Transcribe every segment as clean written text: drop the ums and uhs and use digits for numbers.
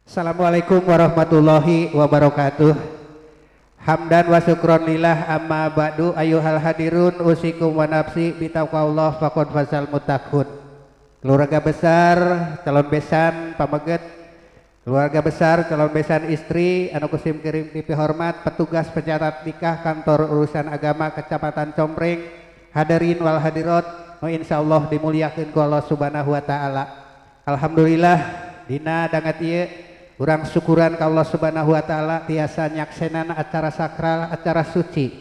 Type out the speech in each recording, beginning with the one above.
Assalamualaikum warahmatullahi wabarakatuh. Hamdan wa syukron lillah amma ba'du ayyuhal hadirun usikum wa nafsi bitaqwallah faqad fazal muttaqun. Keluarga besar calon besan pameget, keluarga besar calon besan istri anu kusim kirim dipihormat, petugas pencatat nikah kantor urusan agama Kecamatan Compreng, hadirin wal hadirat nu insyaallah dimuliakeun ku Allah Subhanahu wa taala. Alhamdulillah dina dangat ieu urang syukuran ka Allah Subhanahu wa taala tiasa nyaksenan acara sakral, acara suci,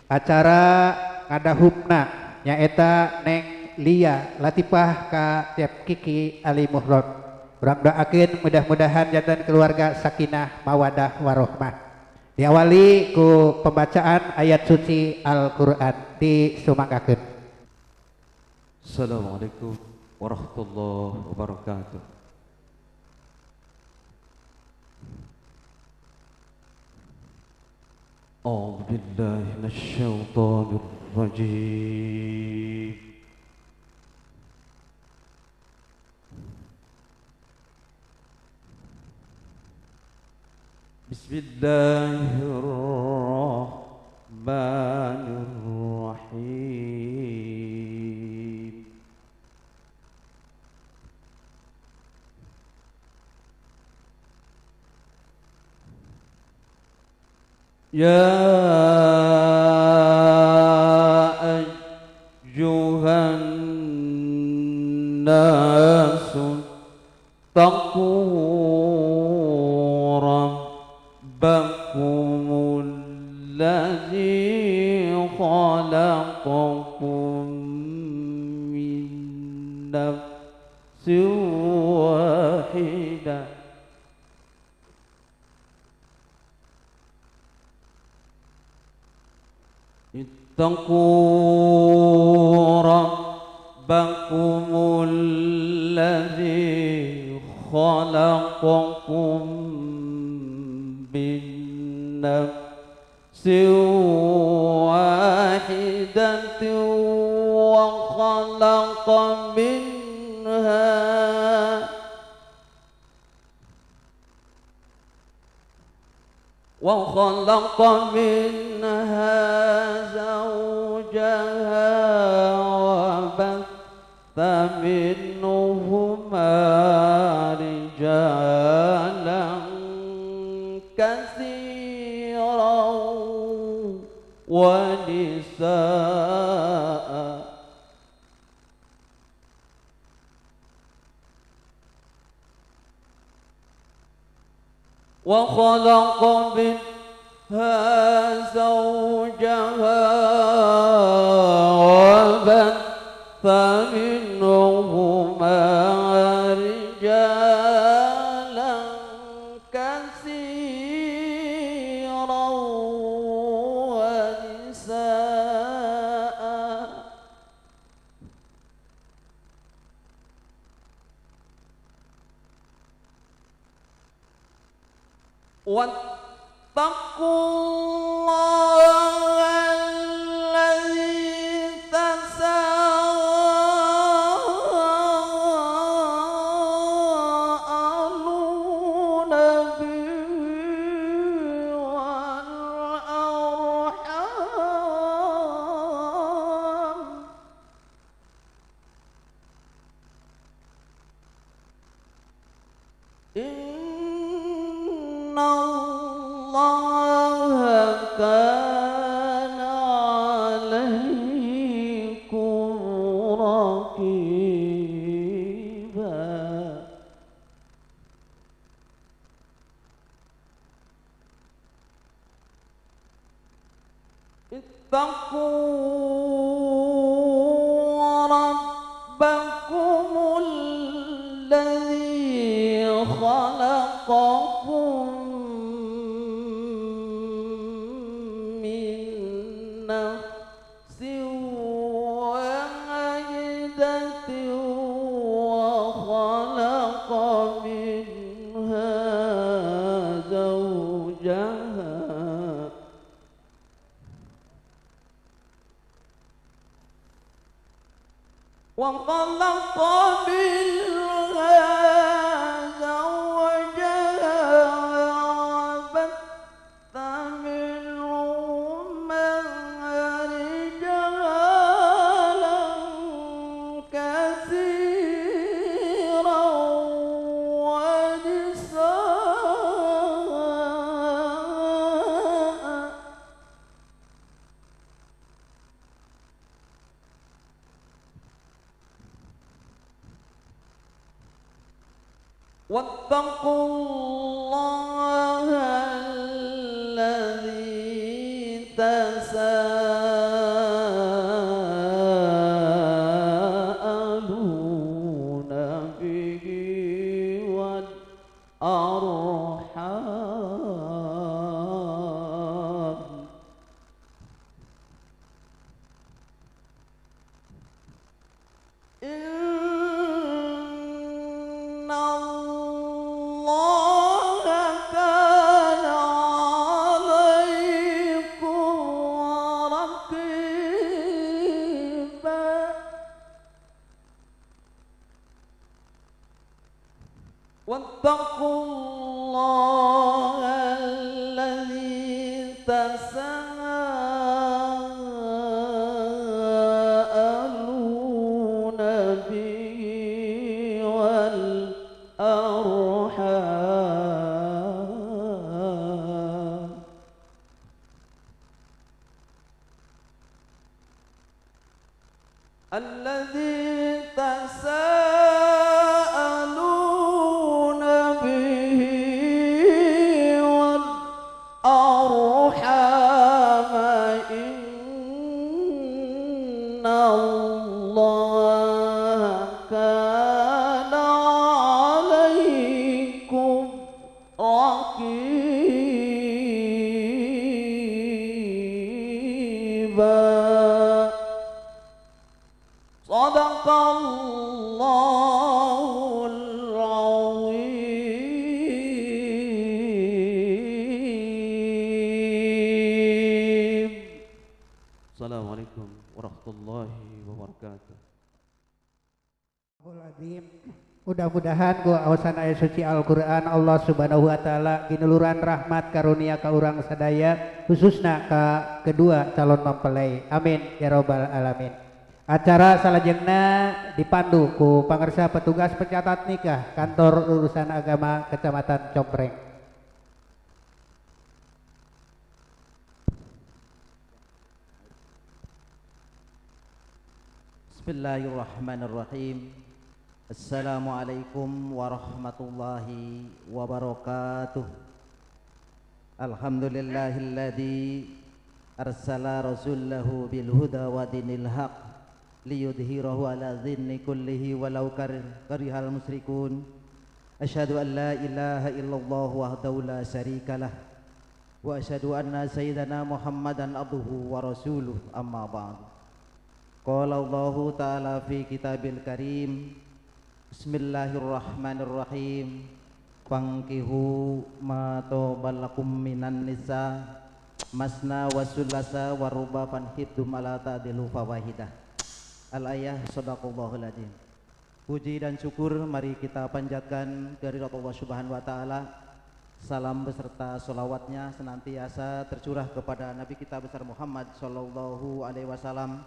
acara ngadahupna nyaeta Neng Lia Latifah ka Cep Kiki Ali Muhron. Urang doakeun mudah-mudahan janten keluarga sakinah mawadah warohmah. Diawali ku pembacaan ayat suci Al-Qur'an disumanggakeun. Assalamualaikum warahmatullahi wabarakatuh. أعوذ بالله من الشيطان الرجيم. بسم الله الرحمن الرحيم. يا أيها الناس اتقوا ربكم الذي خلقكم من نفس واحدة اتقوا ربكم الذي خلقكم من نفس واحدة وخلق منها زوجها وبث منهما رجالا كثيرا ونساء وخلق منها زوجها وبث منهما رجالا كثيرا ونساء واتقوا الله الذي تساءلون به والأرحام إن الله كان عليكم رقيبا. اتقوا ربكم الذي خلقكم من نفس واحدة وخلق منها زوجها وخلق منها زوجها واتقوا الله الذي تساءلون به والأرحام إن الله كان عليكم رقيبا. واتقوا الله الذي تساءلون به والأرحام الذي تساءلون به والأرحام إن الله كان عليكم رقيبا. صدق الله العظيم. السلام عليكم ورحمة الله وبركاته. Mudah-mudahan ku aosan ayat suci Al-Qur'an Allah Subhanahu wa taala ginuluran rahmat karunia ka urang sadaya khususna ka kedua calon mempelai. Amin ya robbal alamin. Acara salajengna dipandu ku pangersa petugas pencatat nikah Kantor Urusan Agama Kecamatan Compreng. Bismillahirrahmanirrahim. Assalamualaikum warahmatullahi wabarakatuh. Alhamdulillahilladzi arsala rasulahu bil huda wa dinil haq liyudhhirahu ala dhinni kullihi walau karihal musyrikun. Asyhadu an la ilaha illallah wahdahu la syarikalah wa asyhadu anna sayyidana Muhammadan abduhu wa rasuluh. Amma ba'd. Qala Allahu ta'ala fi kitabil karim. Bismillahirrahmanirrahim. Fankihu ma tobalakum minan nisa masna wasulasa waruba fanhibtum ala ta'dilu fawahidah. Al-ayah. Sadaqallahul azim. Puji dan syukur mari kita panjatkan kehadirat Allah Subhanahu wa taala. Salam beserta solawatnya senantiasa tercurah kepada Nabi kita besar Muhammad sallallahu alaihi wasallam,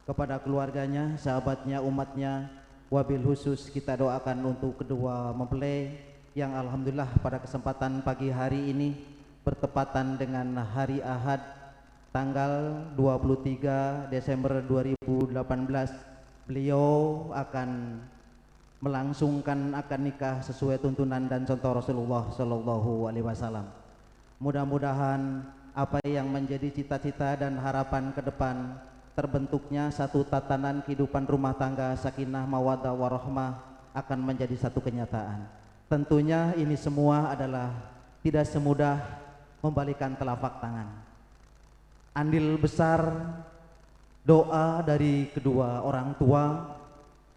kepada keluarganya, sahabatnya, umatnya. Wabil khusus kita doakan untuk kedua mempelai yang alhamdulillah pada kesempatan pagi hari ini bertepatan dengan hari Ahad tanggal 23 Desember 2018 beliau akan melangsungkan akad nikah sesuai tuntunan dan contoh Rasulullah Shallallahu Alaihi Wasallam. Mudah-mudahan apa yang menjadi cita-cita dan harapan ke depan terbentuknya satu tatanan kehidupan rumah tangga sakinah mawaddah warahmah akan menjadi satu kenyataan. Tentunya ini semua adalah tidak semudah membalikan telapak tangan. Andil besar doa dari kedua orang tua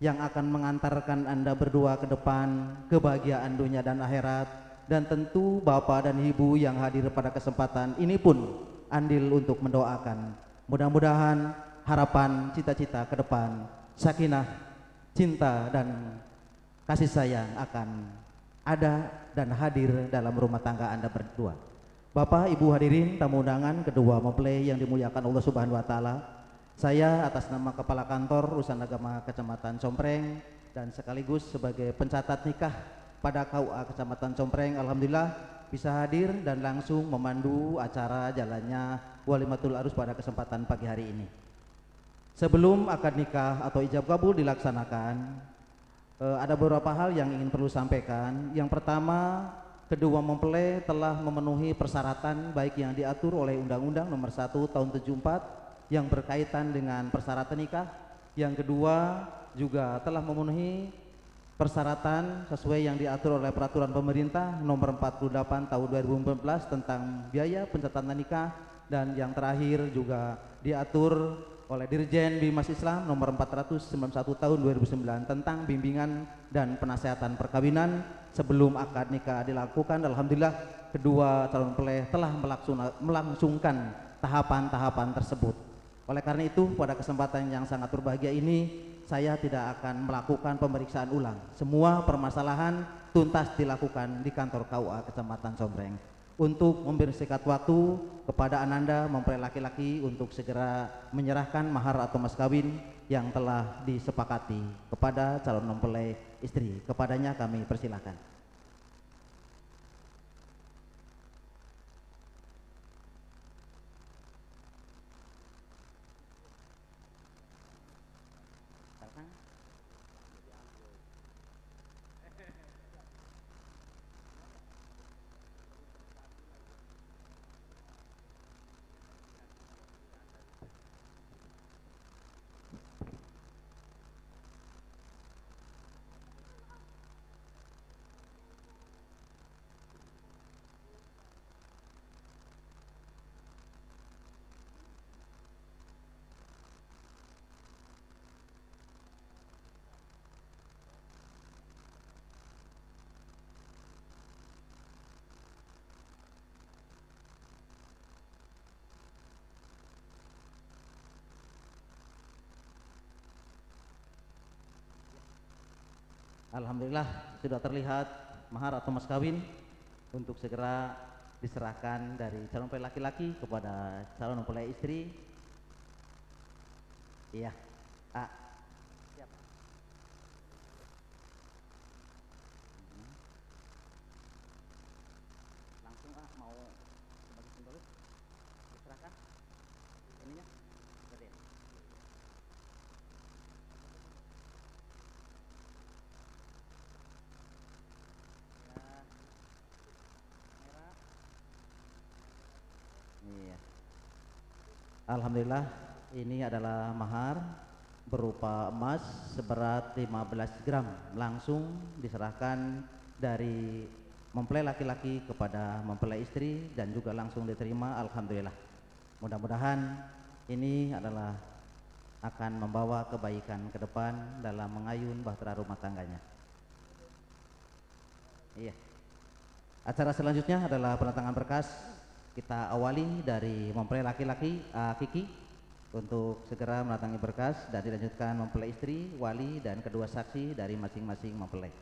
yang akan mengantarkan Anda berdua ke depan kebahagiaan dunia dan akhirat, dan tentu bapak dan ibu yang hadir pada kesempatan ini pun andil untuk mendoakan. Mudah-mudahan harapan cita-cita ke depan sakinah, cinta dan kasih sayang akan ada dan hadir dalam rumah tangga Anda berdua. Bapak, Ibu hadirin, tamu undangan kedua mempelai yang dimuliakan Allah Subhanahu wa taala. Saya atas nama Kepala Kantor Urusan Agama Kecamatan Compreng dan sekaligus sebagai pencatat nikah pada KUA Kecamatan Compreng, alhamdulillah bisa hadir dan langsung memandu acara jalannya walimatul arus pada kesempatan pagi hari ini. Sebelum akad nikah atau ijab kabul dilaksanakan, Ada beberapa hal yang ingin perlu sampaikan. Yang pertama, kedua mempelai telah memenuhi persyaratan baik yang diatur oleh Undang-Undang Nomor 1 Tahun 74 yang berkaitan dengan persyaratan nikah. Yang kedua juga telah memenuhi persyaratan sesuai yang diatur oleh Peraturan Pemerintah Nomor 48 Tahun 2014 tentang biaya pencatatan nikah, dan yang terakhir juga diatur oleh Dirjen Bimas Islam Nomor 491 Tahun 2009 tentang bimbingan dan penasehatan perkawinan sebelum akad nikah dilakukan. Alhamdulillah kedua calon mempelai telah melangsungkan tahapan-tahapan tersebut. Oleh karena itu, pada kesempatan yang sangat berbahagia ini saya tidak akan melakukan pemeriksaan ulang. Semua permasalahan tuntas dilakukan di kantor KUA Kecamatan Somreng. Untuk mempersingkat waktu kepada ananda mempelai laki-laki untuk segera menyerahkan mahar atau mas kawin yang telah disepakati kepada calon mempelai istri. Kepadanya kami persilahkan. Alhamdulillah sudah terlihat mahar atau mas kawin untuk segera diserahkan dari calon mempelai laki-laki kepada calon mempelai istri. Iya, A. Siap. Langsung A, mau sebagai simbolis diserahkan ininya. Seperti ini. Iya. Alhamdulillah ini adalah mahar berupa emas seberat 15 gram langsung diserahkan dari mempelai laki-laki kepada mempelai istri dan juga langsung diterima. Alhamdulillah. Mudah-mudahan ini adalah akan membawa kebaikan ke depan dalam mengayun bahtera rumah tangganya. Iya. Acara selanjutnya adalah pendatangan berkas. Kita awali dari mempelai laki-laki Kiki untuk segera mendatangi berkas dan dilanjutkan mempelai istri, wali, dan kedua saksi dari masing-masing mempelai.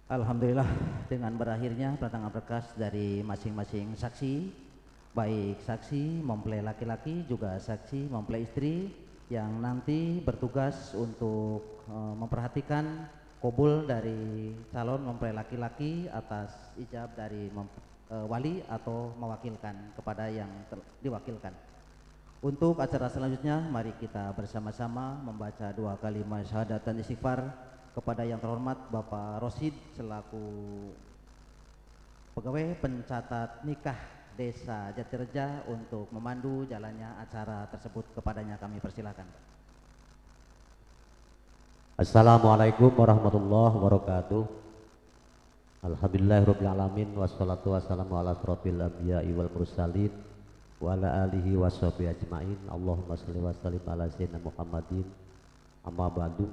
Alhamdulillah, dengan berakhirnya penandatanganan berkas dari masing-masing saksi, baik saksi mempelai laki-laki juga saksi mempelai istri yang nanti bertugas untuk memperhatikan kobul dari calon mempelai laki-laki atas ijab dari wali atau mewakilkan kepada yang diwakilkan. Untuk acara selanjutnya, mari kita bersama-sama membaca dua kalimat syahadat dan istighfar kepada yang terhormat Bapak Rosid selaku pegawai pencatat nikah Desa Jatireja untuk memandu jalannya acara tersebut. Kepadanya kami persilakan. Assalamualaikum warahmatullahi wabarakatuh. Alhamdulillahirabbil alamin, wassalatu wassalamu ala asrofil anbiya'i wal mursalin wa ala alihi washabihi ajmain. Allahumma sholli wa sallim ala sayyidina Muhammadin. Amma ba'du.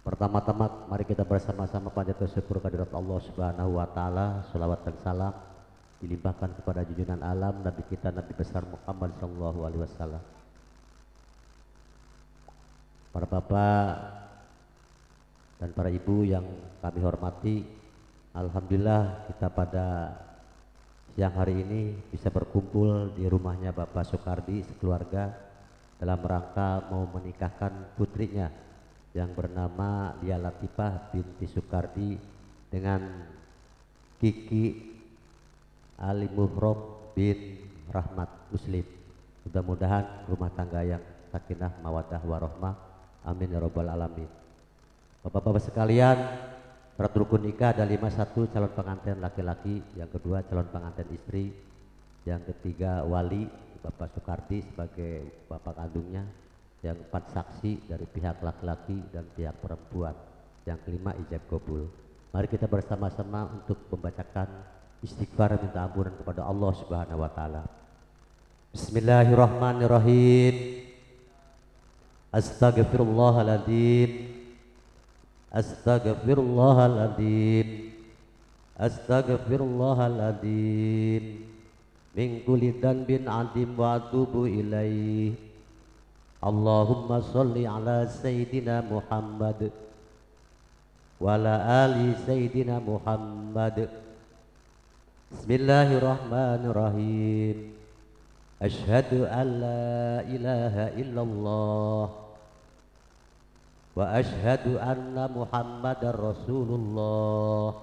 Pertama-tama mari kita bersama-sama panjatkan syukur kehadirat Allah Subhanahu wa taala. Shalawat dan salam dilimpahkan kepada junjungan alam Nabi kita Nabi besar Muhammad sallallahu alaihi wasallam. Para bapak dan para ibu yang kami hormati, alhamdulillah kita pada siang hari ini bisa berkumpul di rumahnya Bapak Soekardi sekeluarga dalam rangka mau menikahkan putrinya yang bernama Lia Latifah binti Soekardi dengan Kiki Ali Muhrom bin Rahmat Muslim. Mudah-mudahan rumah tangga yang sakinah, mawaddah, warohmah. Amin ya robbal alamin. Bapak-bapak sekalian, syarat rukun nikah ada 5. 1 calon pengantin laki-laki, yang kedua calon pengantin istri, yang ketiga wali Bapak Soekardi sebagai bapak kandungnya, yang keempat saksi dari pihak laki-laki dan pihak perempuan, yang kelima ijab kabul. Mari kita bersama-sama untuk membacakan istighfar minta ampunan kepada Allah Subhanahu wa taala. Bismillahirrahmanirrahim. Astagfirullahaladzim, astagfirullahaladzim, astagfirullahaladzim, min kulli dzanbin adzim wa atubu ilaih. Allahumma sholli ala sayyidina Muhammad wa ala ali sayyidina Muhammad. Bismillahirrahmanirrahim. Asyhadu an la ilaha illallah wa asyhadu anna Muhammadar Rasulullah.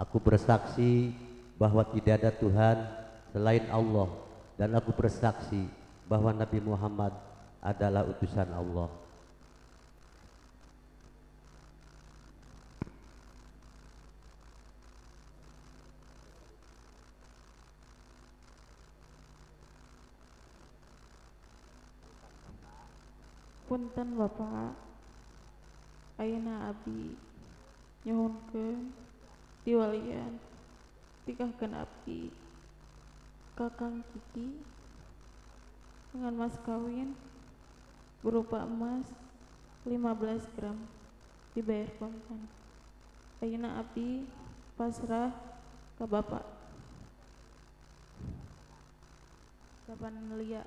Aku bersaksi bahwa tidak ada Tuhan selain Allah, dan aku bersaksi bahwa Nabi Muhammad adalah utusan Allah. Punten Bapak, ayeuna abdi nyuhunkeun diwalian tikahkeun abdi Kakang Kiki dengan mas kawin berupa emas 15 gram dibayar kontan. Ayeuna abdi pasrah ke Bapak. Kapan lia.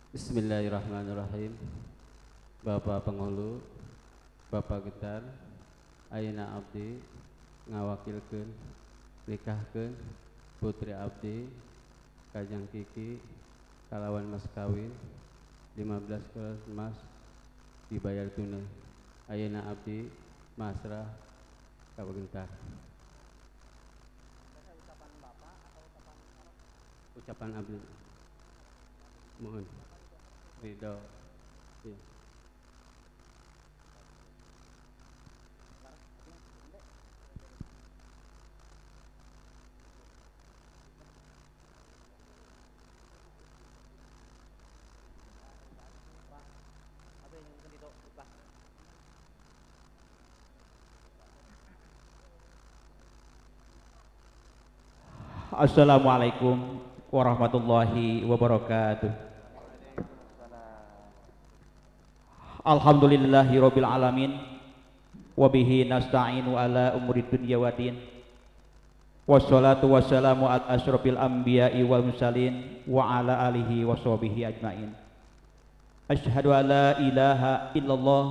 Bismillahirrahmanirrahim. Bapak Penghulu, Bapak Getar, ayeuna abdi ngawakilkeun nikahkeun putri abdi Kajang Kiki kalawan mas kawin 15 gelas emas dibayar tunai. Ayeuna abdi masrah ka Gentar. Ucapan abdi mohon ridho. Ya. Assalamualaikum warahmatullahi wabarakatuh. Alhamdulillahirabbil alamin. Wa bihi nasta'inu ala umuri dunya waddin. Wassalatu wassalamu ala asyrafil anbiya'i wal mursalin wa ala alihi wa sahbihi ajmain. Asyhadu an la ilaha illallah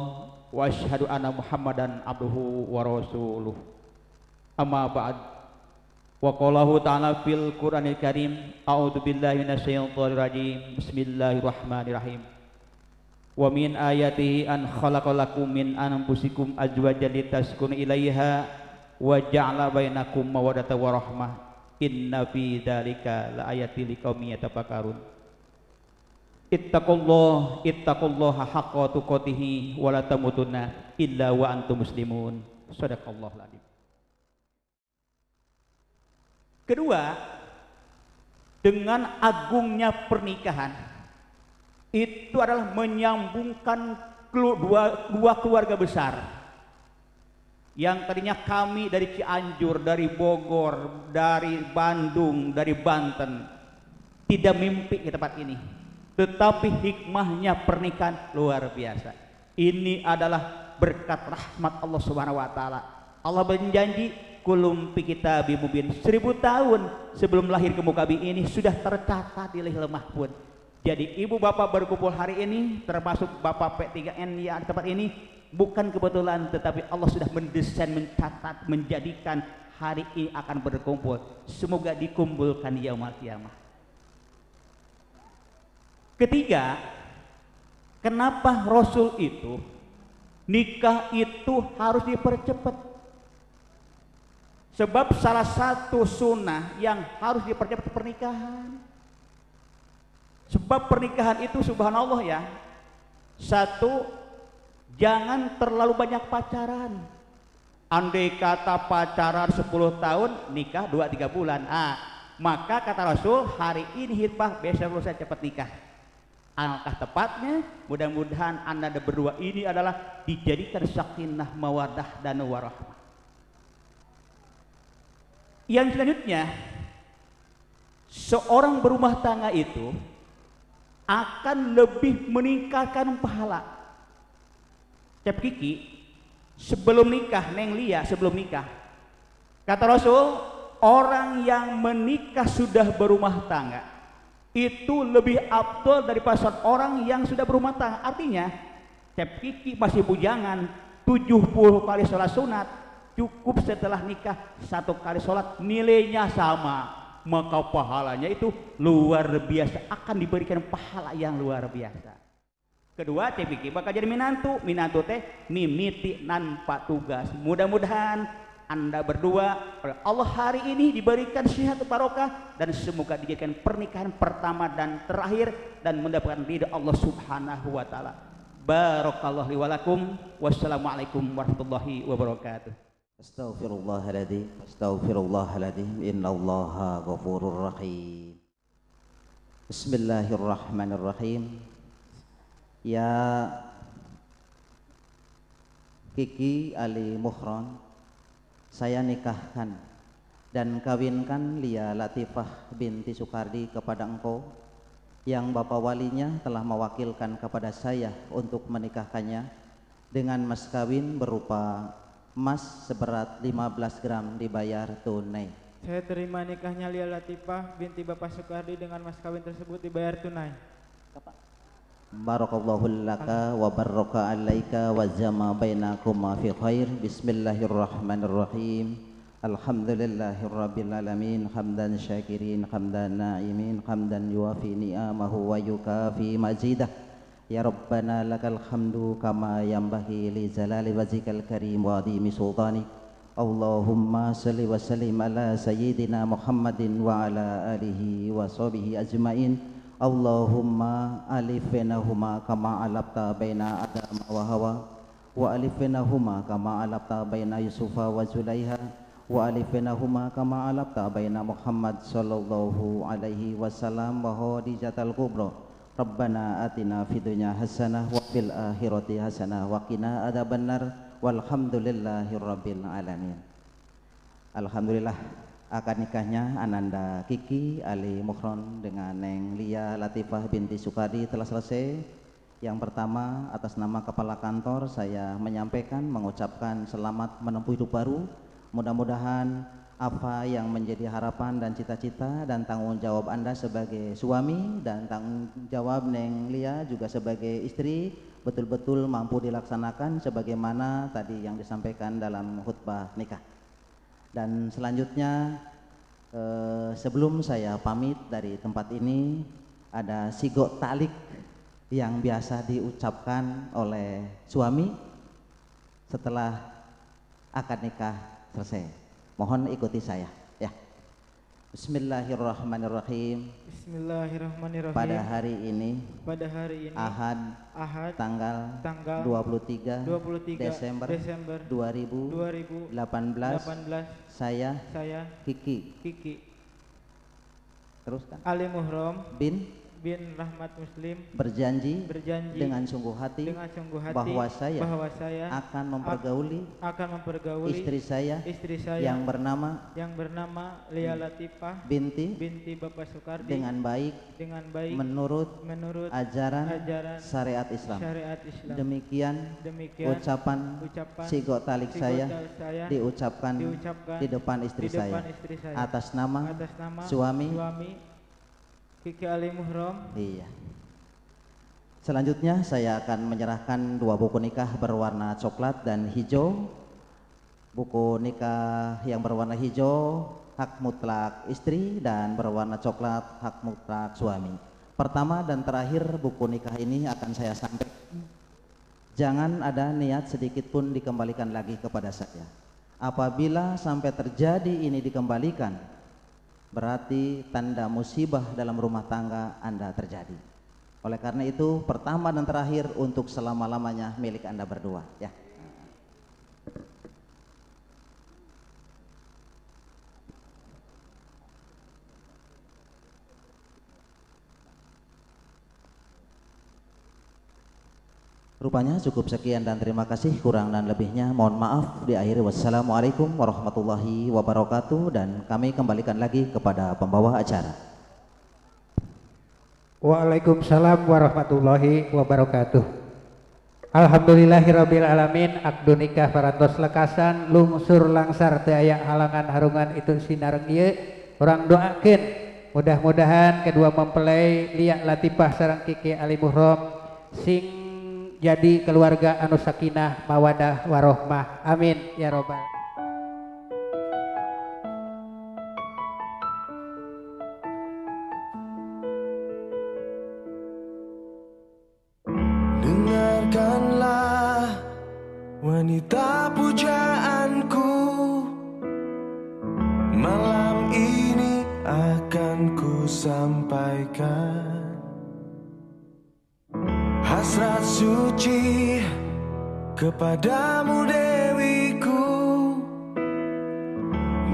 wa asyhadu anna Muhammadan abduhu wa rasuluh. Amma ba'd. Wa qalahu ta'ala fil Qur'anil Karim, a'udzu billahi minasyaitonir rajim. Bismillahirrahmanirrahim. Wa min ayatihi an khalaqalakum min anfusikum azwajan litaskunu ilaiha wa ja'ala bainakum mawaddatan wa rahmah. Inna fi dzalika laayatin liqaumin yatafakkarun. Ittaqullah ittaqullaha haqqa tuqatih wa la tamutunna illa wa antum muslimun. Shadaqallahul adzim. Kedua, dengan agungnya pernikahan itu adalah menyambungkan dua keluarga besar. Yang tadinya kami dari Cianjur, dari Bogor, dari Bandung, dari Banten tidak mimpi ke tempat ini. Tetapi hikmahnya pernikahan luar biasa. Ini adalah berkat rahmat Allah Subhanahu wa taala. Allah berjanji kulum fi kitabim mubin, 1000 tahun sebelum lahir ke muka bumi ini sudah tercatat di Lauhil Mahfuz. Jadi ibu bapak berkumpul hari ini, termasuk bapak P3N yang di tempat ini, bukan kebetulan, tetapi Allah sudah mendesain, mencatat, menjadikan hari ini akan berkumpul. Semoga dikumpulkan yaumul kiamah. Ketiga, kenapa Rasul itu nikah itu harus dipercepat? Sebab salah satu sunnah yang harus dipercepat pernikahan. Sebab pernikahan itu subhanallah ya, satu, jangan terlalu banyak pacaran. Andai kata pacaran 10 tahun, nikah 2-3 bulan. Maka kata Rasul, hari ini hitbah, besok lusa cepat nikah. Alangkah tepatnya, mudah-mudahan Anda berdua ini adalah dijadikan sakinah, mawadah, dan warahmah. Yang selanjutnya, seorang berumah tangga itu akan lebih meningkatkan pahala. Cep Kiki sebelum nikah, Neng Lia sebelum nikah, kata Rasul, orang yang menikah sudah berumah tangga itu lebih afdol daripada orang yang sudah berumah tangga. Artinya Cep Kiki masih bujangan, 70 kali sholat sunat, cukup setelah nikah 1 kali sholat, nilainya sama, maka pahalanya itu luar biasa, akan diberikan pahala yang luar biasa. Kedua, Cep Kiki bakal jadi minantu, minantu teh mimiti nanpa tugas. Mudah-mudahan Anda berdua oleh Allah hari ini diberikan sehat barokah dan semoga dijadikan pernikahan pertama dan terakhir dan mendapatkan ridha Allah Subhanahu wa taala. Barakallahu li wa lakum. Wassalamualaikum warahmatullahi wabarakatuh. Astaghfirullahaladzim, astaghfirullahaladzim, innallaha ghafurur rahim. Bismillahirrahmanirrahim. Ya Kiki Ali Muhron, saya nikahkan dan kawinkan Lia Latifah binti Soekardi kepada engkau yang bapak walinya telah mewakilkan kepada saya untuk menikahkannya dengan mas kawin berupa emas seberat 15 gram dibayar tunai. Saya terima nikahnya Lia Latifah binti Bapak Soekardi dengan mas kawin tersebut dibayar tunai. Barakallahu laka wa baraka alaika wa jama bainakuma fi khair. Bismillahirrahmanirrahim. Alhamdulillahirabbil alamin, hamdan syakirin, hamdan na'imin, hamdan yuafi ni'amahu wa yukafi mazidah. Ya Rabbana lakal hamdu kama yanbaghi li jalali wajhikal karim wa azimi sultanik. Allahumma shalli wa sallim ala sayyidina Muhammadin wa ala alihi wa sahbihi ajmain. Allahumma alif bainahuma kama alafta baina Adam wa Hawa, wa alif bainahuma kama alafta baina Yusufa wa Zulaiha, wa alif bainahuma kama alafta baina Muhammad sallallahu alaihi wasallam wa Khadijatal Kubra. Rabbana atina fid dunya hasanah wa fil akhirati hasanah wa qina adzabannar. Walhamdulillahi rabbil alamin. Alhamdulillah, akad nikahnya Ananda Kiki Ali Muhron dengan Neng Lia Latifah binti Soekardi telah selesai. Yang pertama, atas nama kepala kantor saya menyampaikan, mengucapkan selamat menempuh hidup baru. Mudah-mudahan apa yang menjadi harapan dan cita-cita dan tanggung jawab Anda sebagai suami dan tanggung jawab Neng Lia juga sebagai istri betul-betul mampu dilaksanakan sebagaimana tadi yang disampaikan dalam khutbah nikah. Dan selanjutnya, sebelum saya pamit dari tempat ini, ada sigok talik yang biasa diucapkan oleh suami setelah akad nikah selesai. Mohon ikuti saya ya. Bismillahirrahmanirrahim. Bismillahirrahmanirrahim. Pada hari ini, Ahad, tanggal 23 Desember 2018, saya Kiki teruskan Ali Muhrom bin Rahmat Muslim berjanji dengan sungguh hati bahwa saya akan mempergauli istri saya yang bernama Lia Latifah binti Bapak Soekardi dengan baik menurut ajaran syariat Islam. Demikian ucapan sigok talik saya diucapkan di depan istri saya atas nama suami Kiki Ali Muhrom. Iya. Selanjutnya saya akan menyerahkan dua buku nikah berwarna coklat dan hijau. Buku nikah yang berwarna hijau hak mutlak istri dan berwarna coklat hak mutlak suami. Pertama dan terakhir buku nikah ini akan saya sampaikan. Jangan ada niat sedikit pun dikembalikan lagi kepada saya. Apabila sampai terjadi ini dikembalikan, berarti tanda musibah dalam rumah tangga Anda terjadi. Oleh karena itu, pertama dan terakhir untuk selama-lamanya milik Anda berdua, ya. Rupanya cukup sekian dan terima kasih, kurang dan lebihnya mohon maaf. Di akhir, wassalamualaikum warahmatullahi wabarakatuh, dan kami kembalikan lagi kepada pembawa acara. Waalaikumsalam warahmatullahi wabarakatuh. Alhamdulillahirabbil alamin, akdu nikah parantos lekasan lungsur langsar teu aya halangan harungan itu sinareng ieu. Urang doakeun mudah-mudahan kedua mempelai Lia Latifah sareng Kiki Ali Muhrom sing jadi keluarga anu sakinah mawadah warohmah. Amin ya robbal. Dengarkanlah wanita pujaanku, malam ini akan ku sampaikan hasrat suci kepadamu dewiku.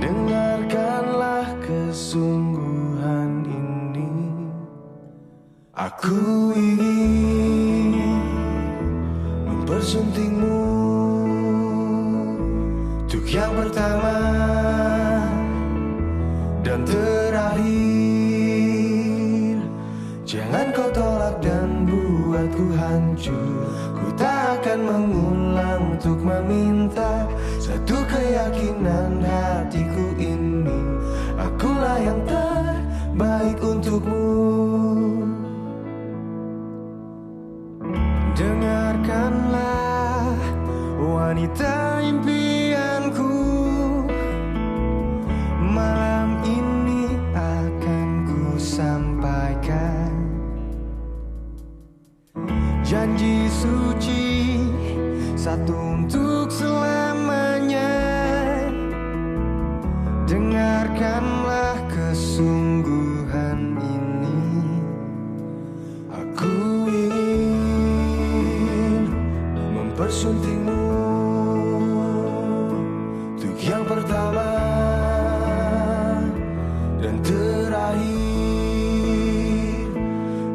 Dengarkanlah kesungguhan ini. Aku ingin mempersuntingmu untuk yang pertama dan terakhir. Jangan kau tolak dan buatku hancur. Ku tak akan mengulang untuk meminta satu keyakinan hatiku ini. Akulah yang terbaik untukmu. Dengarkanlah wanita impianku, malam ini akan ku sampaikan janji suci satu untuk selamanya. Dengarkanlah kesungguhan ini. Aku ingin mempersuntingmu untuk yang pertama dan terakhir.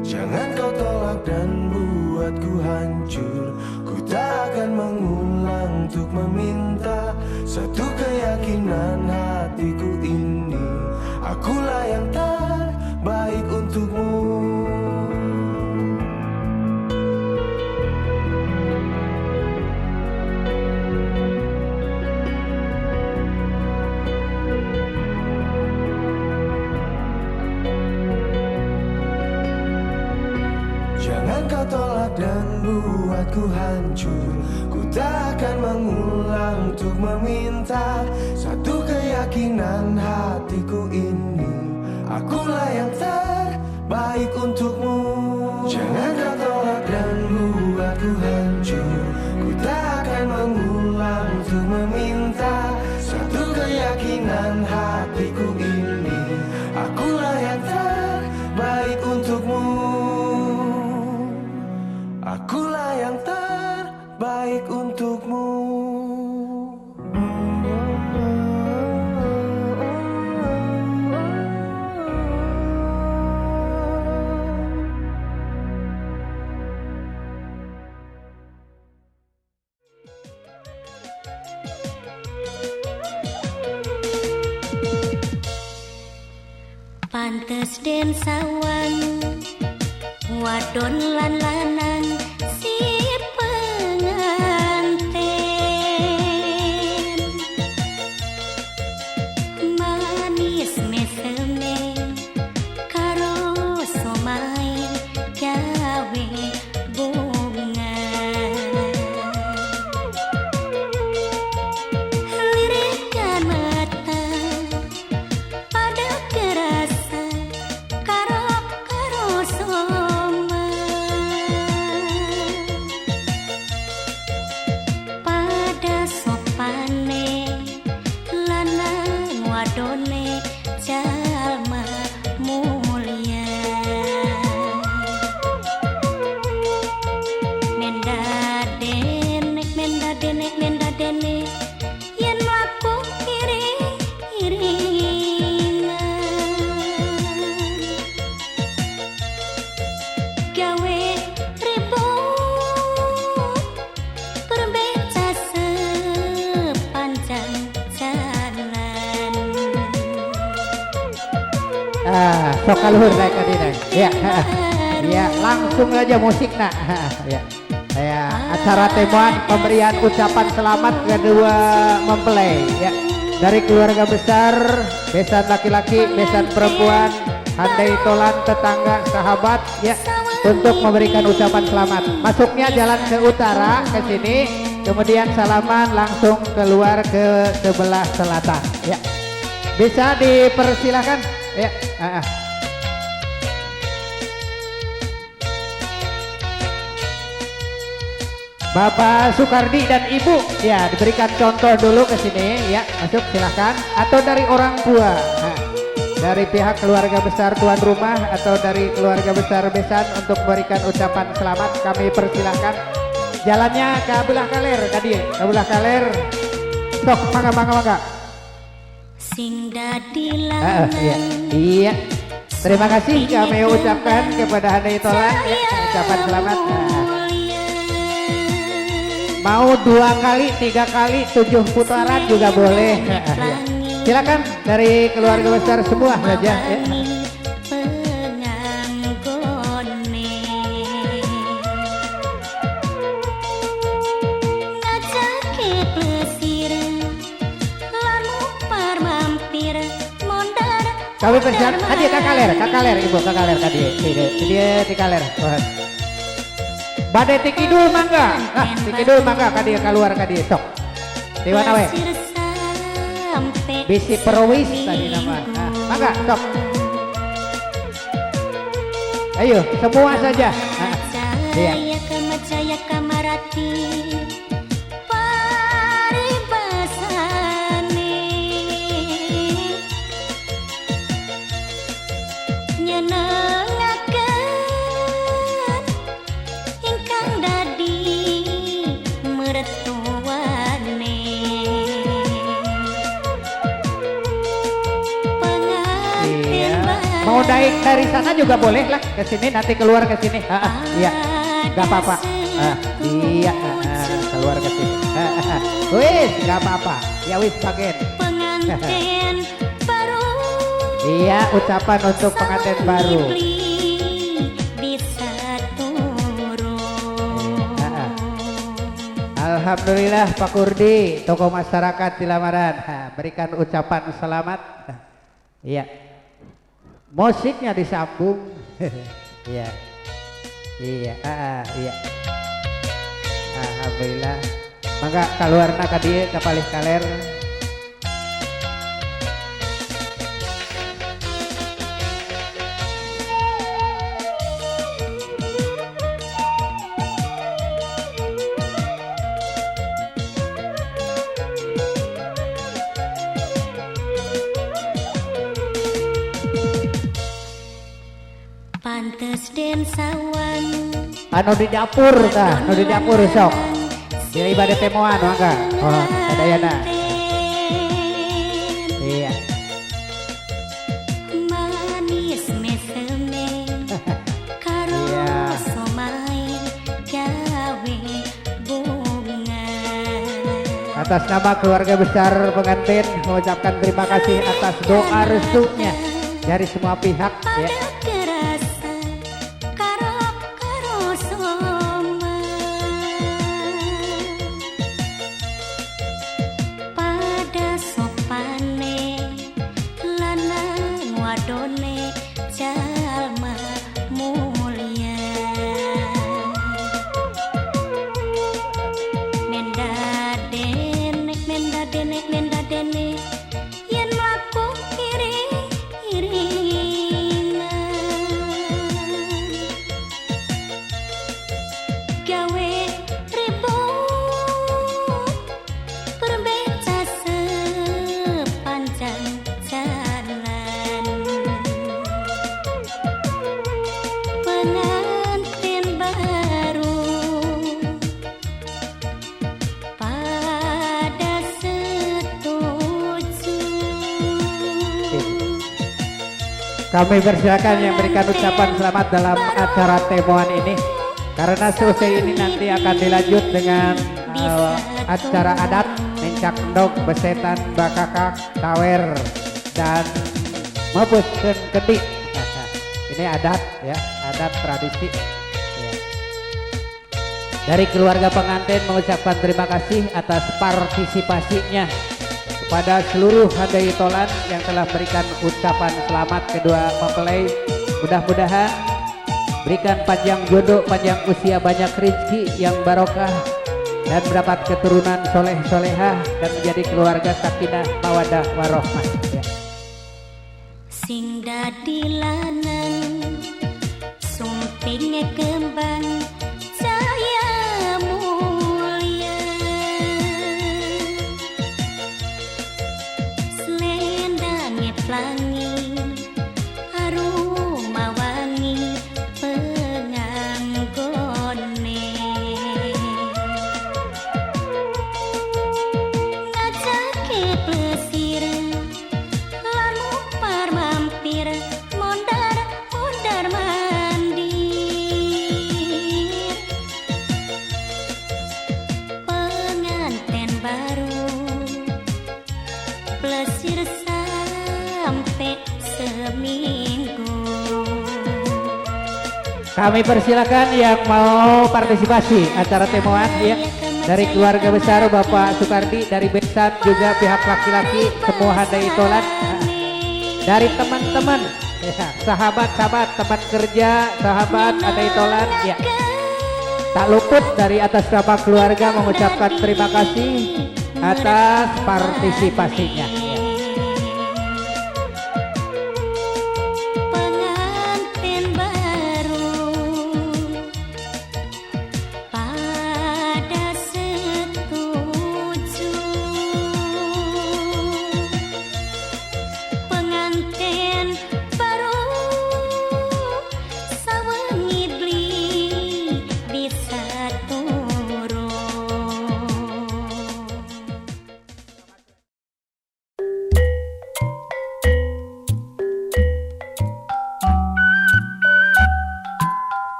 Jangan kau tolak dan buatku hancur. Ku tak akan mengulang untuk meminta satu keyakinan hatiku ini. Akulah yang terbaik untukmu. buatku hancur. Ku tak akan mengulang untuk meminta satu keyakinan hatiku ini, akulah yang terbaik untukmu. Jangan kau tolak dan buatku hancur. Ku tak akan mengulang untuk meminta satu keyakinan hatiku ini, akulah yang terbaik untukmu. Akulah yang terbaik untukmu. Pantes den sawang wadon lan lanang si penganten, manis meseme karo somai gawe bunga, lirikan mata pada kerasa karo karo soma, pada sopane lanang wadone jalma mulia, menda denek menda denek menda denek yen mlaku iring iringan gawe ribut berbeca sepanjang jalan. Ah, sok kaluhur naik ka dieu. Ya, ya, langsung aja musik nak. Ya. Ya, acara temuan pemberian ucapan selamat kedua mempelai ya. Dari keluarga besar, besan laki-laki, besan perempuan, handai tolan, tetangga, sahabat ya, untuk memberikan ucapan selamat. Masuknya jalan ke utara ke sini, kemudian salaman langsung keluar ke sebelah selatan ya. Bisa dipersilahkan ya. Bapak Soekardi dan Ibu ya, diberikan contoh dulu ke sini ya, masuk silahkan, atau dari orang tua. Nah, dari pihak keluarga besar tuan rumah atau dari keluarga besar besan untuk memberikan ucapan selamat, kami persilahkan. Jalannya ke belah kaler tadi, ke belah kaler. Sok mangga mangga mangga. Sing dadi Iya. Iya. Terima kasih kami ucapkan kepada Handai Tolan ya, ucapan selamat. Nah. Mau 2 kali, 3 kali, 7 putaran juga boleh. Ya. Silakan dari keluarga besar semua saja ya. Kami persiap, tadi kakaler, ibu kakaler tadi, dia di kaler. Badai tikidul mangga, ah tikidul mangga kadi keluar kadi sok. Dewa nawe. Bisi perwis tadi nama, ah, mangga sok. Ayo semua saja. Ah, iya. Mau naik dari sana juga boleh lah ke sini, nanti keluar ke sini. Iya, nggak apa-apa. Iya, keluar ke sini. Wis, nggak apa-apa. Ya wis bagian. Iya, ucapan untuk pengantin baru. Alhamdulillah Pak Kurdi, tokoh masyarakat di Lamaran, berikan ucapan selamat. Iya. Musiknya disambung. Iya. Iya, iya. Alhamdulillah. Mangga kaluarna ka dieu ka palih kaler. Pantes den sawang Anu di dapur tah, anu di dapur sok. Bila ibadah temuan mangga. Oh, sadayana. Iya. Manis meseme karo Iya. Somai gawe bunga. Atas nama keluarga besar pengantin mengucapkan terima kasih atas doa restunya dari semua pihak ya. Kerasa karo karo soma pada sopane lanang wadone jalma mulia menda denek menda denek menda dene yen mlaku iring iringan gawe ribut perbeca sepanjang jalan pengantin baru pada setuju. Kami persilakan yang berikan ucapan selamat dalam acara temuan ini. Karena selesai ini nanti akan dilanjut dengan acara adat mencak endog, besetan, bakakak, sawer, dan mebuskeun kendi. Ini adat ya, adat tradisi. Ya. Dari keluarga pengantin mengucapkan terima kasih atas partisipasinya kepada seluruh handai tolan yang telah berikan ucapan selamat kedua mempelai. Mudah-mudahan berikan panjang jodoh, panjang usia, banyak rezeki yang barokah, dan mendapat keturunan soleh solehah dan menjadi keluarga sakinah mawadah warohmah. Ya. Sing dadi lanang sumpinge kembang jaya mulia slendange pelangi aroma wangi penganggone ngajake plesir lan mupar mampir mondar mondar mandir pengantin baru plesir sampai seminggu. Kami persilakan yang mau partisipasi acara temuan ya, dari keluarga besar Bapak Soekardi, dari besan juga pihak laki-laki semua handai tolan, dari teman-teman ya, sahabat-sahabat, teman kerja, sahabat handai tolan ya. Tak luput dari atas nama keluarga mengucapkan terima kasih atas partisipasinya. Ya. Pengantin baru pada setuju pengantin baru sawengi beli bisa turu.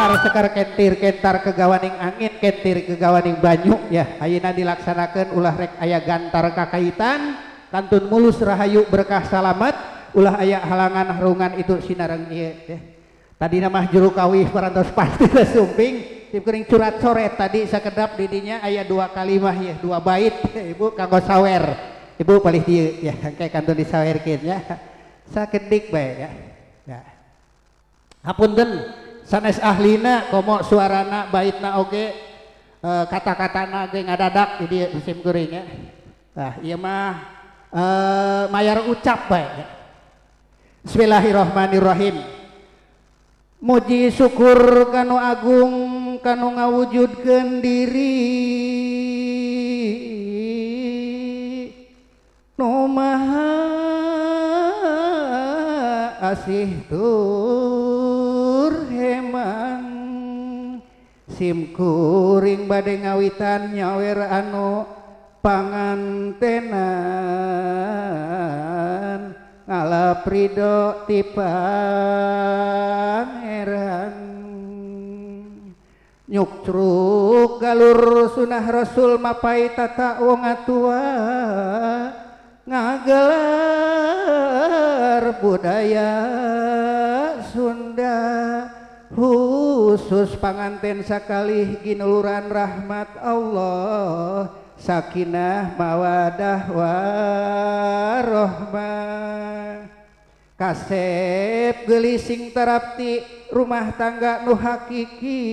Kentar sekar kentir kentar kegawaning angin kentir kegawaning banyu ya. Ayeuna dilaksanakeun ulah rek aya gantar kakaitan kantun mulus rahayu berkah salamat ulah aya halangan harungan itu sinareng ieu ya. Tadi mah juru kawih parantos pasti sumping tim kuring curat coret tadi sakedap didinya aya dua kalimah ya, dua bait ibu kanggo sawer. Ibu palih dieu ya engke kantun disawerkeun ya. Sakedik bae ya. Ya. Hapunten sanes ahlina komo suarana baitna oge kata-katana ge ngadadak di dieu musim kuring ya. Tah ieu mah mayar ucap bae ya. Bismillahirrahmanirrahim. Muji syukur kanu agung kanu ngawujudkeun diri nu maha asih tur hemang sim kuring bade ngawitan nyawer anu pangantenan ngalap ridho ti pangeran nyukcruk galur sunah rasul mapai tata wong atua ngagelar budaya Sunda khusus panganten sakalih ginuluran rahmat Allah sakinah mawadah warohmah kasep gelising tarapti rumah tangga nu hakiki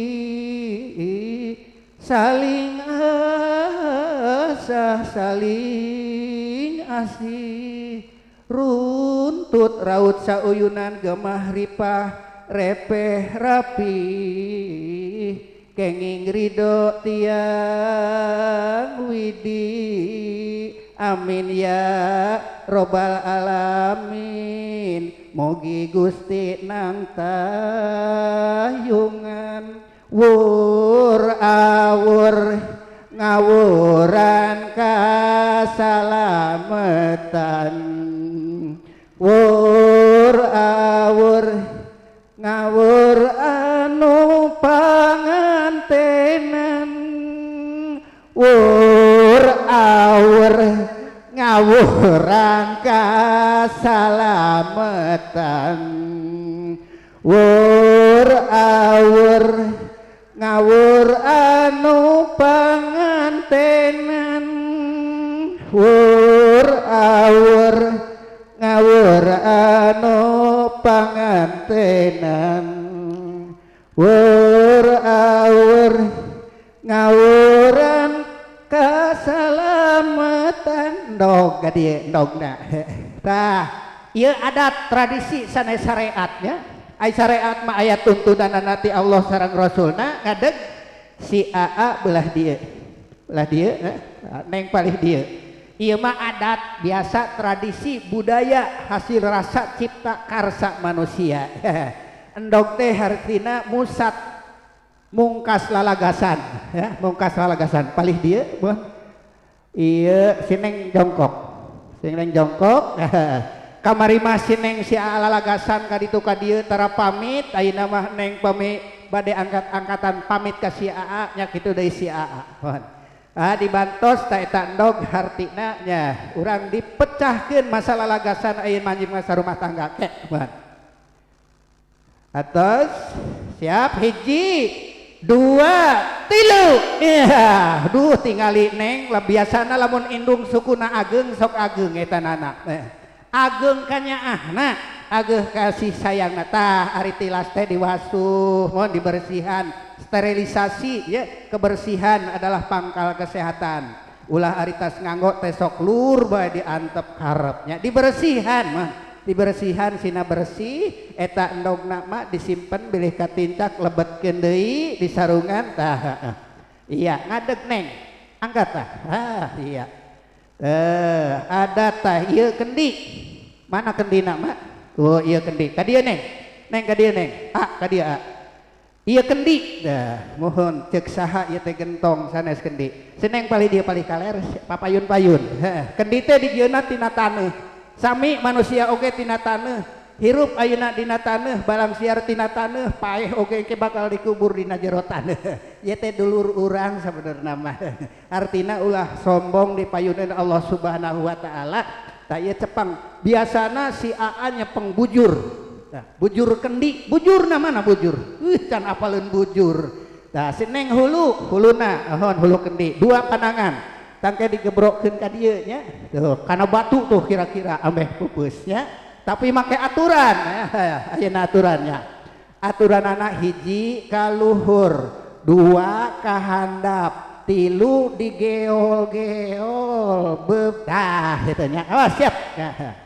saling asah saling asih runtut raut sauyunan gemah ripah repeh rapi kenging ridho tiang widi amin ya robbal alamin mogi Gusti nang tayungan wur awur ngawuran kasalamatan wur awur ngawur anu pangantenan wur awur ngawuran kasalamatan wur awur ngawur anu pangantenan wur awur ngawur anu pangantenan wur awur ngawuran kasalamatan dog ka dieu dogna tah ieu adat tradisi sanes syariat nya. Ai syariat mah aya tuntunanna ti Allah sareng Rasulna ngadeg si AA belah dieu neng palih dieu. Ieu mah adat biasa tradisi budaya hasil rasa cipta karsa manusia. Endog teh hartina musat mungkas lalagasan ya, mungkas lalagasan palih dieu buah. Ieu si neng jongkok. Si neng jongkok. Kamari mah si neng si AA lalagasan ka ditu ka dieu tara pamit ayeuna mah neng pamit bade angkat-angkatan pamit ka si AA nya kitu deui si AA. Ah dibantos ta eta endog hartina nya urang dipecahkeun masalah lagasan ayeuna manjing masa rumah tangga ke. Atos siap hiji dua tilu ya duh tingali neng lah biasana lamun indung sukuna ageng sok ageng eta nana ageng kanyaahna ageng kasih sayangna tah ari tilas teh diwasuh mohon dibersihan sterilisasi ya kebersihan adalah pangkal kesehatan ulah ari tas nganggo teh sok lur bae diantep karepnya dibersihan mah dibersihan sina bersih eta endogna mah disimpen bilih katincak lebetkeun deui di sarungan tah iya ngadeg neng angkat tah ah iya ada tah ieu kendi mana kendina mak oh ieu kendi ka dieu neng neng ka dieu neng ah ka dieu ah ieu kendi dah mohon cek saha ieu teh gentong sanes kendi seneng palih dieu palih kaler papayun-payun heh kendi teh dijieunna tina taneuh sami manusia oge tina taneuh Hirup ayeuna dina taneuh, balang siar tina taneuh, paeh oge ke bakal dikubur dina jero taneuh. Ieu teh dulur urang sabenerna mah. Artina ulah sombong di payunan Allah Subhanahu wa taala. Tah ieu cepang biasana si AA nyepeng bujur. Tah bujur kendi, bujurna mana bujur? Can apaleun bujur. Tah si Neng hulu, huluna ohon hulu kendi, dua pandangan. Tangke digebrokkeun ka dieu nya. Tuh kana batu tuh kira-kira ameh pupus nya. Tapi make aturan, ayeuna aturannya. Aturan anak hiji ka luhur, dua ka handap, tilu digeol-geol, betah gitu nya. Awas siap. Nah.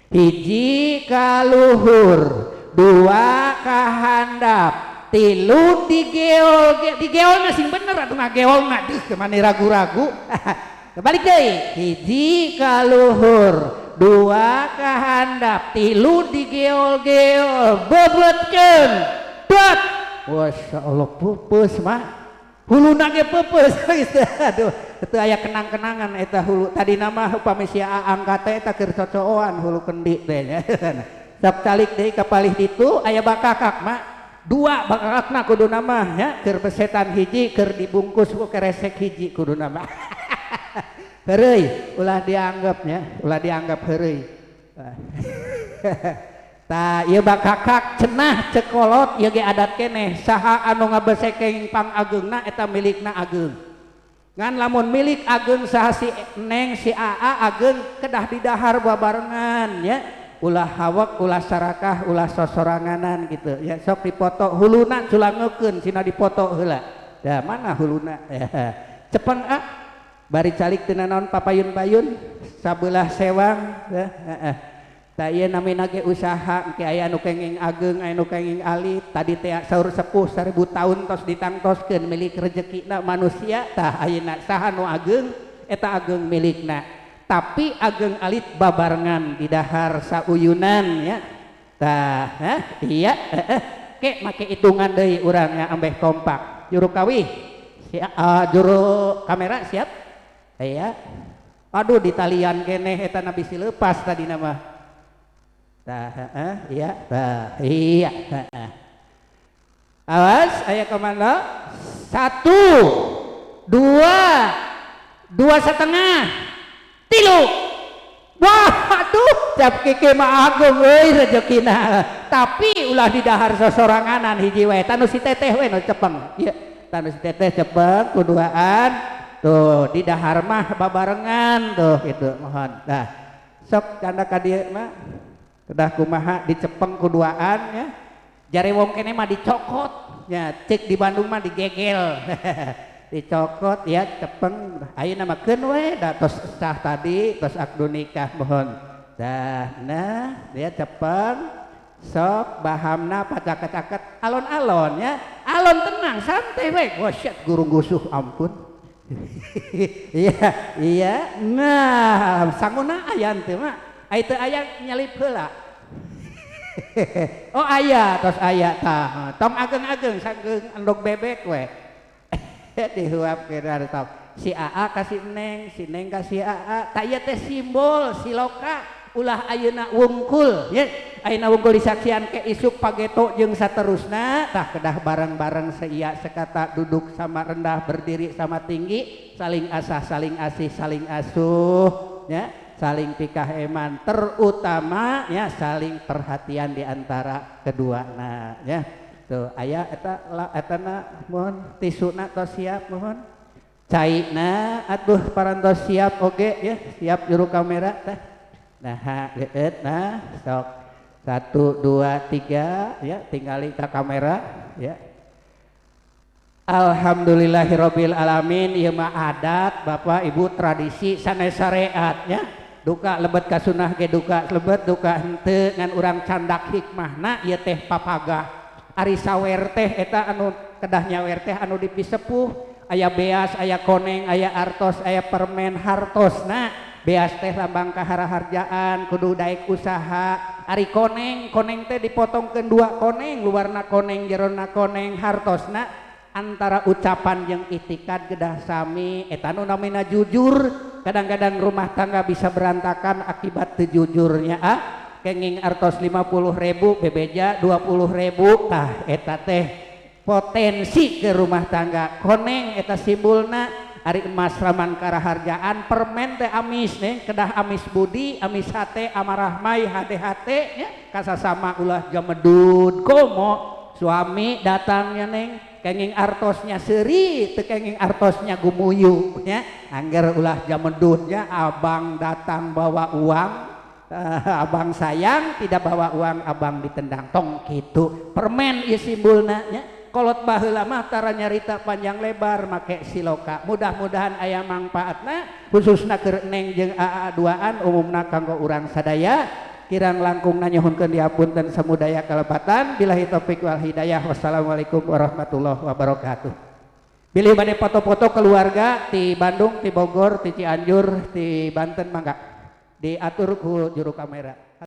Hiji ka luhur, dua ka handap, tilu digeol, digeolna sing bener atuh ngageolna deuh mani ragu-ragu. Balik deui, hiji ka luhur, dua ka handap, tilu digeol-geol, bebetkeun. Dot. Masya Allah pupus mah. Huluna ge pupus. Aduh, teu aya kenang-kenangan eta hulu. Tadi nama upami si angkat teh eta keur cocooan hulu kendi teh nya. Sok calik deui ka palih ditu aya bakakak mah. Dua bakakakna kudu nama nya, keur besetan hiji, keur dibungkus ku keresek hiji kudu nama. Heureuy, ulah dianggap nya, ulah dianggap heureuy. Tah ieu bakakak cenah cekolot ieu ge adat keneh, saha anu ngabesekeng pangageungna eta milikna ageung. Ngan lamun milik ageung saha si Neng si AA ageung kedah didahar babarengan nya. Ulah hawak, ulah sarakah, ulah sosoranganan gitu ya. Sok dipoto huluna culangekeun sina dipoto heula. Da mana huluna? Cepeng ah. Bari calik teu nanaon papayun-payun sabelah sewang ya, heeh. Tah ieu namina ge usaha engke aya anu kenging ageung, aya nu kenging alit. Tadi teh saur sepuh 1000 tahun tos ditangtoskeun milik rezekina manusia. Tah ayeuna saha nu ageung eta ageung milikna. Tapi ageung alit babarengan di dahar sauyunan ya. Tah, hah? Iya, heeh. Ke make hitungan deui urang nya ambeh kompak. Juru kawih, juru kamera siap? Iya. Aduh ditalian keneh eta nabi si lepas tadi nama. Tah, heeh, iya, tah, iya, heeh. Awas, aya komando. 1, 2, 2,5, 3. Wah, aduh, cap kike mah agung euy rezekina. Tapi ulah didahar sosoranganan hiji wae. Tanu si teteh we nu cepeng. Ieu, tanu si teteh cepeng kuduaan. Tuh, di dahar mah babarengan tuh gitu, mohon. Dah. Sok canda ka dieu mah. Kedah kumaha dicepeng kuduaan ya. Jare wong kene mah dicokot ya, cek di Bandung mah digegel. Dicokot ya cepeng. Ayeuna mah keun we da tos sah tadi, tos akdu nikah mohon. Dah, nah dia cepeng. Sok bahamna pacaket-caket alon-alon ya. Alon tenang santai we. Wah syet gurung gusuh ampun. Iya, iya. Nah, sanguna aya teu mah. Ai teu aya nyelip heula. Oh aya, tos aya tah. Tong ageng-ageng sageung endog bebek we. Dihuap kira tong. Si AA kasih Neng, si Neng kasih AA. Tah ieu teh simbol siloka ulah ayeuna wungkul ya. Ayeuna wungkul disaksian ke isuk pageto jeung saterusna. Tah kedah bareng-bareng seia sekata duduk sama rendah berdiri sama tinggi, saling asah, saling asih, saling asuh ya, saling pikah eman, terutama ya saling perhatian di antara kedua. Nah ya. Tuh aya eta eta na mohon tisuna tos siap mohon. Caina atuh parantos siap oge ya, siap juru kamera teh. Nah, leueut nah sok 1 2 3 ya tinggali ka kamera ya. Alhamdulillahirabbil alamin ieu mah adat Bapak Ibu tradisi sanes syariat ya. Duka lebet ka sunah ge duka lebet duka henteu ngan urang candak hikmahna ieu teh papagah. Ari sawer teh eta anu kedah nyawer teh anu dipisepuh, aya beas, aya koneng, aya artos, aya permen hartosna. Beas teh lambang kaharaharjaan kudu daek usaha. Ari koneng, koneng teh dipotongkeun dua koneng, luarna koneng jerona koneng hartosna. Antara ucapan jeung itikad kedah sami eta nu namina jujur. Kadang-kadang rumah tangga bisa berantakan akibat teu jujurnya. Ah, Kenging artos 50.000, bebeja 20.000. Tah, eta teh potensi ke rumah tangga koneng, eta simbulna. Ari emas raman karaharjaan, permen teh amis nih, kedah amis budi, amis hate, amarahmai hate hate nya kasasama, ulah jamedud. Komo suami datangnya, neng, kenging artosnya seuri, teu kenging artosnya gumuyu nya. Angger ulah jamedud nya. Abang datang bawa uang, abang sayang, tidak bawa uang abang ditendang. Tong kitu. Permen ieu simbulna nya. Kolot baheula mah tara nyarita panjang lebar, make siloka. Mudah-mudahan aya mangpaatna, khususna keur neng jeung aa duaan, umumna kanggo urang sadaya. Kirang langkungna nyuhunkeun dihapunten samudaya kalepatan. Billahi taufik wal hidayah, wassalamualaikum warahmatullahi wabarakatuh. Bilih bade foto-foto keluarga di Bandung, di Bogor, di Cianjur, di Banten, mangga diatur ku juru kamera.